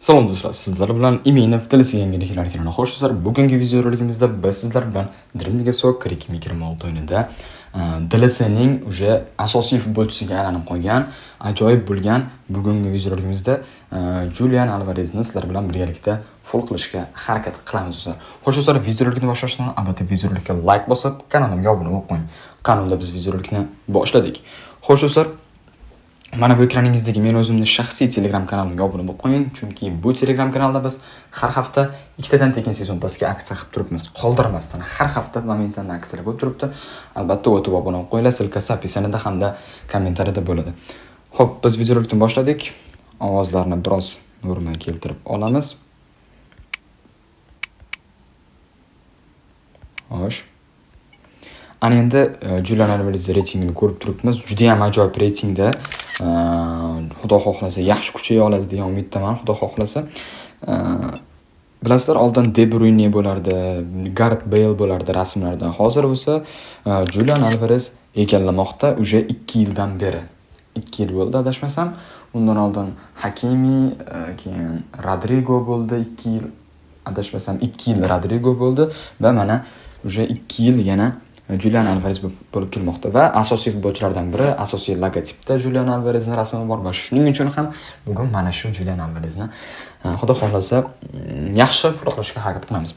Salom do'stlar, sizlar bilan Iminov tilisi yangiliklar kanali. Xo'sh do'stlar, bugungi videorolikimizda biz sizlar bilan Dream League Soccer 2026 o'yinida DLCning уже asosiy futbolchisiga aylanib qolgan, ajoyib bo'lgan bugungi videorolikimizda Julian Alvarezni sizlar bilan birgalikda full qilishga harakat qilamiz do'stlar. Xo'sh do'stlar, videorolikni boshlashdan albatta videorolikka like bosib, kanalimga obuna bo'lib qo'ying. Qani unda biz videorolikni boshladik. Xo'sh do'stlar, mana bu ekraningizdagi men o'zimni shaxsiy Telegram kanalimga obuna bo'lib qo'ying, chunki bu Telegram kanalda biz har hafta ikkitadan tekin sezon passga aksiya qilib turibmiz. Qoldirmasdan har hafta momentan aksiyalar bo'lib turibdi. Albatta o'tib obuna bo'lib qo'yinglar, ссылка si описание da hamda kommentariyada bo'ladi. Xo'p, biz videorolikni boshladik. Ovozlarni biroz normaga keltirib olamiz. Xo'sh. Ana endi Julian Alvarez reytingini ko'rib turibmiz. Juda ham ajoyib reytingda. Xudo xohlasa yaxshi kuchaya oladi degan umiddaman, xudo xohlasa. Bilasizlar, oldin De Bruyne bo'lardi, Gareth Bale bo'lardi rasmlarda. Hozir bo'lsa Julian Alvarez egallamoqda уже 2 yildan beri. 2 yil bo'ldi adashmasam. Undan oldin Hakimi, keyin Rodrigo bo'ldi 2 yil, adashmasam 2 yil Rodrigo bo'ldi va mana уже 2 yil yana Julian Alvarez bo'lib kelmoqda va asosiy futbolchilardan biri, asosiy logotipda Julian Alvarezning rasmi bor va shuning uchun ham bugun mana shu Julian Alvarezni xudo xohlasa yaxshi full qilishga harakat qilamiz.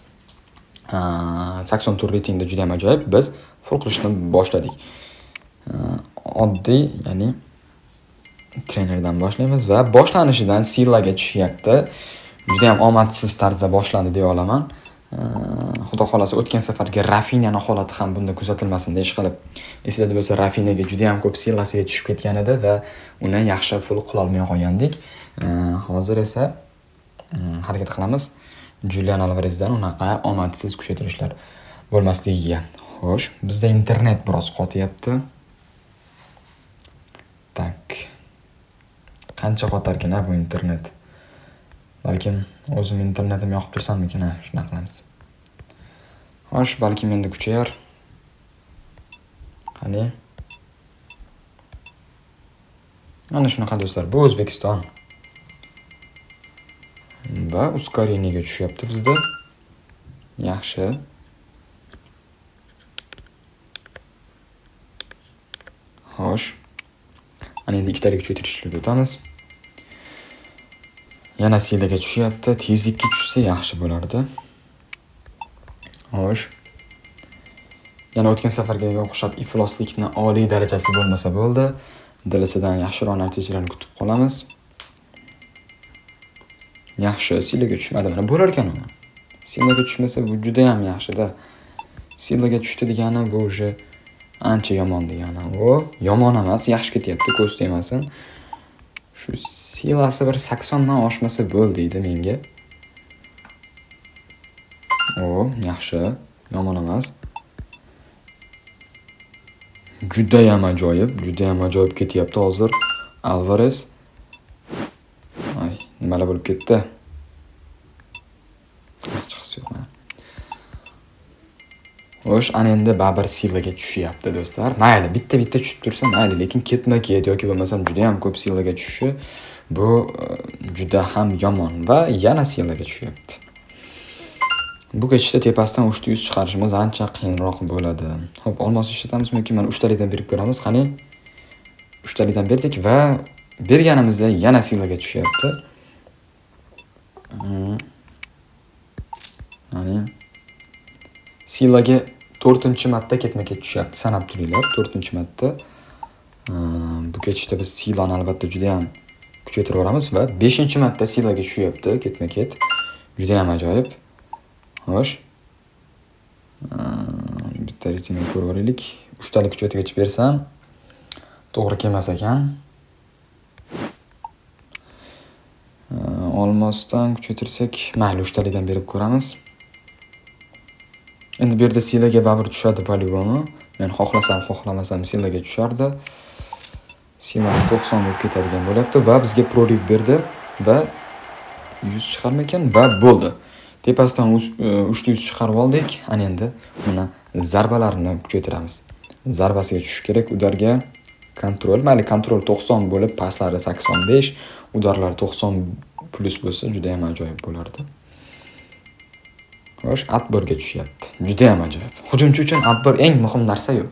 84 reytingda juda ham ajoyib, biz full qilishni boshladik. Oddiy, ya'ni trenerdan boshlaymiz va boshlanishidan Sillaga tushyapti. Juda ham omadsiz tarzda boshlandi deya olaman. Xudo xohlasa o'tgan safargi Rafinhani holati ham bunda kuzatilmasin deyish qilib. Esingizda bo'lsa Rafinhaga juda ham ko'p sillasiga tushib ketgan edi va uni yaxshi full qila olmay qolgandik. Hozir esa harakat qilamiz Julian Alvarezdan unaqa omadsiz kuchaytirishlar bo'lmasligiga. Xo'sh, bizda internet biroz qotyapti. Tak. Qancha qotarkin bu internet? Balkim o'zim internetim yoqib tursammikin, ha, shunaqa qilamiz. Xo'sh, balkim endi kuchayar. Qani? Mana shunaqa do'stlar, bu O'zbekiston. Va ускорениеga tushyapti bizda. Yaxshi. Xo'sh. Ana endi ikkitalik kuchaytirishlarga o'tamiz. Yana silaga tushyapti. Tezlikka tushsa yaxshi bo'lardi. Xo'sh. Yana o'tgan safargiga o'xshab ifloslikni oliy darajasi bo'lmasa bo'ldi. DLCdan yaxshiroq natijalarni kutib qolamiz. Yaxshi, silaga tushmadi. Mana bo'lar ekan uni. Silaga tushmasa bu juda ham yaxshi-da. Silaga tushdi degani bu уже ancha yomon degani. U yomon emas, yaxshi ketyapti, ko'z tegmasin. Shu silasi bir 80 dan oshmasa bo'ldi deydi menga. O, yaxshi, yomon emas. Juda ham ajoyib, juda ham ajoyib ketyapti hozir Alvarez. Ay, nimalar bo'lib ketdi? Chiqisi yo'q mana. Xo'sh, ana endi baribir silaga tushyapti do'stlar. Mayli, bitta-bitta tushib tursa mayli, lekin ketma-ket yoki bo'lmasam juda ham ko'p silaga tushishi bu juda ham yomon va yana silaga tushyapti. Bu ketishda tepasidan 300 chiqarishimiz ancha qiyinroq bo'ladi. Xo'p, olmos ishlatamizmi yoki mana 3 talikdan berib ko'ramiz. Qani? 3 talikdan berdik va berganimizda yana silaga tushyapti. Qani? Silaga 4-marta ketma-ket tushyapti. Sanab turinglar, 4-marta. Bu ketishda biz silani albatta juda ham kuchaytirib yuboramiz va 5-marta silaga tushyapti ketma-ket. Juda ham ajoyib. Xo'sh. Bitta reytingni ko'rib olaylik. 3 talik kuchaytirgich bersam to'g'ri kelmas ekan. Olmosdan kuchaytirsak, mayli 3 talikdan berib ko'ramiz. Endi bu yerda silaga baribir tushadi по-любому. Men xohlasam, xohlamasam silaga tushardi. Silasi 90 bo'lib ketadigan bo'lyapti va bizga proriv berdi va 100 chiqarmakan va bo'ldi. Tepasidan 300 chiqarib oldik. Ana endi uni zarbalarini kuchaytiramiz. Zarbasiga tushish kerak udarga. Kontrol, mayli kontrol 90 bo'lib, paslari 85, udarlar Plyus bo'lsa juda ham ajoyib bo'lardi. Xo'sh, отбор ga tushyapti. Juda ham ajoyib. Hujumchi uchun отбор eng muhim narsa-yu.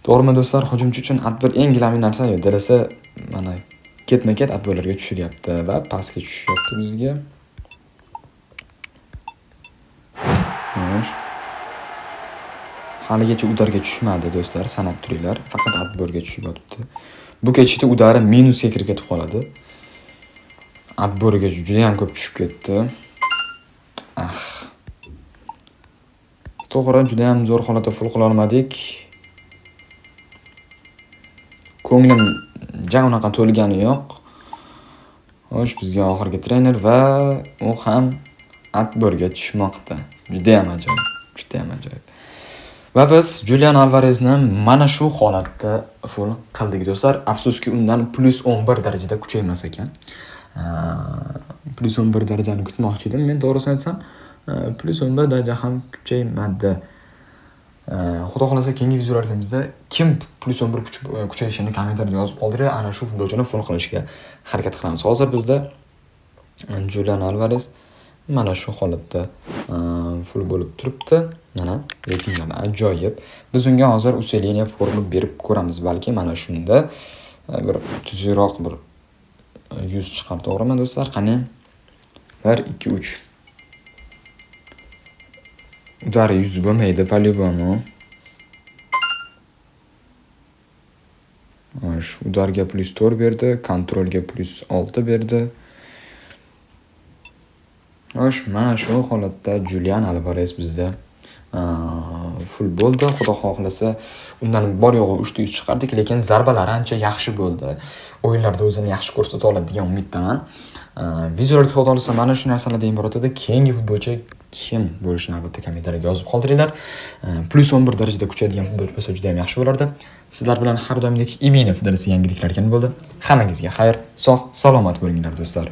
To'g'rimi do'stlar? Hujumchi uchun отбор eng gilamli narsa-yu. DLC mana ketma-ket отбор larga tushiryapti va pastga tushyapti bizga. Xo'sh. Haligacha удар ga tushmadi do'stlar, sanab turinglar. Faqat отбор ga tushib yotibdi. Bu ketishda удар i minusga kirib ketib qoladi. Отбор ga juda ham ko'p tushib ketdi. Ah. To'g'ri, juda ham zo'r holatda full qila olmadik. Ko'nglim ja unaqa to'lgani yo'q. Xo'sh, bizga oxirgi trener va u ham отбор ga tushmoqda. Juda ham ajoyib, juda ham ajoyib. Va biz Julian Alvarezni mana shu holatda full qildik do'stlar. Afsuski, undan plus 11 darajada kuchaymas ekan. Plus 11 darajani kutmoqchi edim. Men to'g'risini aytsam, plus 11 daraja ham kuchaymadi. Xudo xohlasa keyingi videolarimizda kim plus 11 kuchayishini kommentariyada yozib qoldiringlar. Ana shu futbolchini full qilishga harakat qilamiz. Hozir bizda Julian Alvarez mana shu holatda full bo'lib turibdi. Mana reytinglar ajoyib. Biz unga hozir усиление формы berib ko'ramiz. Balki mana shunda bir tuzukroq bir yuz chiqar, to'g'rimi do'stlar? Qani? 1 2 3. Удар i 100 bo'lmaydi по-любому. Xo'sh, удар ga plus 4 berdi, kontrolga plus 6 berdi. Xo'sh, mana shu holatda Julian Alvarez bizda full bo'ldi. Xudo xohlasa undan bor yo'g'i 3 ta yuz chiqardik, lekin zarbalari ancha yaxshi bo'ldi. O'yinlarda o'zini yaxshi ko'rsata oladi degan umiddaman. Videolar xudo xohlasa mana shu narsalardan iborat edi. Keyingi futbolchi kim bo'lishini albatta kommentariyaga yozib qoldiringlar. Plus 11 darajada kuchaydigan futbolchi bo'lsa juda ham yaxshi bo'lardi. Sizlar bilan har doimgidek Iminov DLC yangiliklar bo'ldi. Hammangizga xayr, sog', salomat bo'linglar do'stlar.